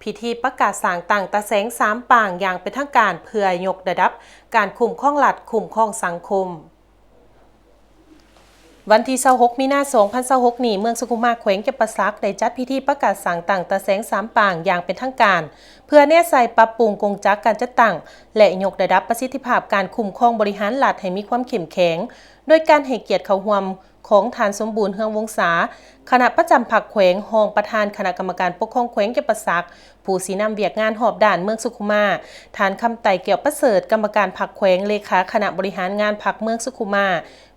ພິທີປະກາດສ້າງຕັ້ງຕາແສງສາມປາງຢ່າງເປັນທາງການ ເພື່ອຍົກລະດັບການຄຸ້ມຄອງລັດ, ຄຸ້ມຄອງສັງຄົມ. ວັນທີຊາວຫົກ ມີນາ ສອງພັນຊາວຫົກນີ້, ເມືອງສຸຂຸມາ ແຂວງຈຳປາສັກ ໄດ້ຈັດພິທີປະກາດສ້າງຕັ້ງຕາແສງສາມປາງຢ່າງເປັນທາງການ ເພື່ອແນໃສ່ປັບປຸງກົງຈັກການຈັດຕັ້ງ ແລະ ຍົກລະດັບປະສິດທິພາບການຄຸ້ມຄອງບໍລິຫານລັດໃຫ້ມີຄວາມເຂັ້ມແຂງ, ໂດຍການໃຫ້ກຽດເຂົ້າຮ່ວມ ຂອງທ່ານ ສົມບູນ ເຮືອງວົງສາ, ຄະນະປະຈຳພັກແຂວງ, ຮອງປະທານຄະນະກຳມະການປົກຄອງແຂວງຈຳປາສັກ, ຜູ້ຊີ້ນຳວຽກງານຮອບດ້ານເມືອງສຸຂຸມາ, ທ່ານ ຄຳໄຕ ແກ້ວປະເສີດ, ກຳມະການພັກແຂວງ, ເລຂາຄະນະບໍລິຫານງານພັກເມືອງສຸຂຸມາ,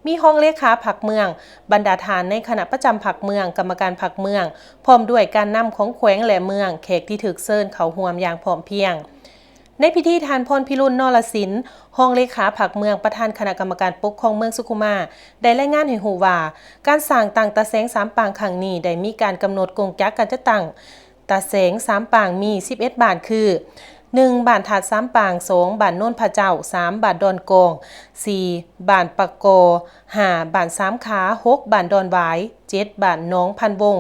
ມີຮອງເລຂາພັກເມືອງ, ບັນດາທ່ານໃນຄະນະປະຈຳພັກເມືອງ, ກຳມະການພັກເມືອງ, ພ້ອມດ້ວຍການນຳຂອງແຂວງ ແລະ ເມືອງ, ແຂກທີ່ຖືກເຊີນເຂົ້າຮ່ວມຢ່າງພ້ອມພຽງ. ໃນພິທີ, ທ່ານ ພອນພິລຸນ ນໍລະສິນ, ຮອງເລຂາພັກເມືອງ, ປະທານຄະນະກຳມະການປົກຄອງເມືອງສຸຂຸມາ, ໄດ້ລາຍງານໃຫ້ຮູ້ວ່າ, ການສ້າງຕັ້ງຕາແສງສາມປາງຄັ້ງນີ້ ໄດ້ມີການກຳນົດກົງຈັກການຈັດຕັ້ງຕາແສງສາມປາງມີສິບເອັດບ້ານຄື, ໜຶ່ງ ບ້ານທາດສາມປາງ, ສອງ ບ້ານໂນນພະເຈົ້າ, ສາມ ບ້ານດອນກອງ, ສີ່ ບ້ານປະກໍ, ຫ້າ ບ້ານສາມຂາ, ຫົກ ບ້ານດອນຫວາຍ, ເຈັດ ບ້ານໜອງພັນວົງ,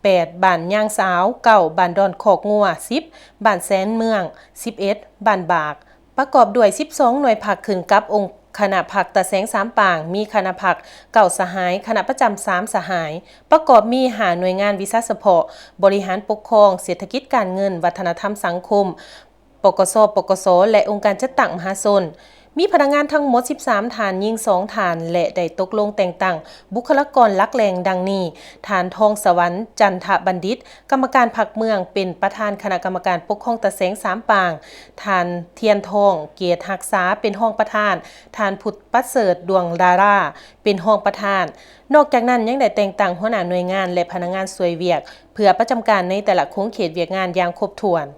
ແປດ ບ້ານຍາງສາວ, ເກົ້າ ບ້ານດອນຄອກງົວ, ສິບ ບ້ານແສນເມືອງ, ສິບເອັດ ບ້ານບາກ. ປະກອບດ້ວຍສິບສອງໜ່ວຍພັກ ຂຶ້ນກັບອົງຄະນະພັກຕາແສງສາມປາງ, ມີຄະນະພັກເກົ້າສະຫາຍ, ຄະນະປະຈຳສາມສະຫາຍ, ປະກອບມີຫ້າໜ່ວຍງານວິຊາສະເພາະ, ບໍລິຫານປົກຄອງ, ເສດຖະກິດການເງິນ, ວັດທະນະທຳສັງຄົມ, ປກສ, ປກສ ແລະ ອົງການຈັດຕັ້ງມະຫາຊົນ. ມີພະນັກງານທັງໝົດສິບສາມທ່ານ, ຍິງສອງທ່ານ ແລະ ໄດ້ຕົກລົງແຕ່ງຕັ້ງບຸກຄະລາກອນຫຼັກແຫຼ່ງດັ່ງນີ້, ທ່ານ ທອງສະຫວັນ ຈັນທະບັນດິດ, ກຳມະການພັກເມືອງ, ເປັນປະທານຄະນະກຳມະການປົກຄອງຕາແສງສາມປາງ, ທ່ານ ທຽນທອງ ເກດຮັກສາ, ເປັນຮອງປະທານ, ທ່ານ ພຸດປະເສີດ ດວງດາລາ, ເປັນຮອງປະທານ. ນອກຈາກນັ້ນ, ຍັງໄດ້ແຕ່ງຕັ້ງຫົວໜ້າໜ່ວຍງານ ແລະ ພະນັກງານຊ່ວຍວຽກ ເພື່ອປະຈຳການໃນແຕ່ລະຂົງເຂດວຽກງານຢ່າງຄົບຖ້ວນ.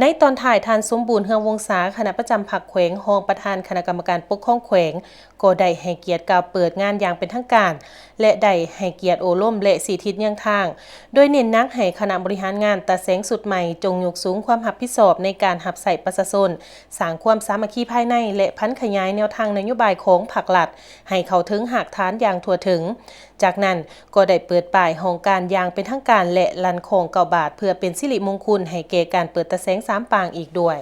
ໃນຕອນທ້າຍ, ທ່ານ ສົມບູນ ເຮືອງວົງສາ, ຄະນະປະຈຳພັກແຂວງ, ຮອງປະທານຄະນະກຳມະການປົກຄອງແຂວງ, ກໍໄດ້ໃຫ້ກຽດກ່າວເປີດງານຢ່າງເປັນທາງການ ແລະ ໄດ້ໃຫ້ກຽດໂອ້ລົມ ແລະ ຊີ້ທິດເຍືອງທາງ, ໂດຍເນັ້ນໜັກໃຫ້ຄະນະບໍລິຫານງານຕາແສງຊຸດໃໝ່ ຈົ່ງຍົກສູງຄວາມຮັບຜິດຊອບໃນການຮັບໃຊ້ປະຊາຊົນ, ສ້າງຄວາມສາມັກຄີພາຍໃນ ແລະ ຜັນຂະຫຍາຍແນວທາງນະໂຍບາຍຂອງພັກລັດ ໃຫ້ເຂົ້າເຖິງຮາກຖານຢ່າງທົ່ວເຖິງ. ຈາກນັ້ນກໍໄດ້ເປີດປ້າຍຫ້ອງການຢ່າງເປັນທາງການ ແລະ ລັ່ນຄ້ອງເກົ້າບາດ ເພື່ອເປັນສິລິມົງຄຸນໃຫ້ແກ່ການເປີດຕາແສງສາມປາງອີກດ້ວຍ.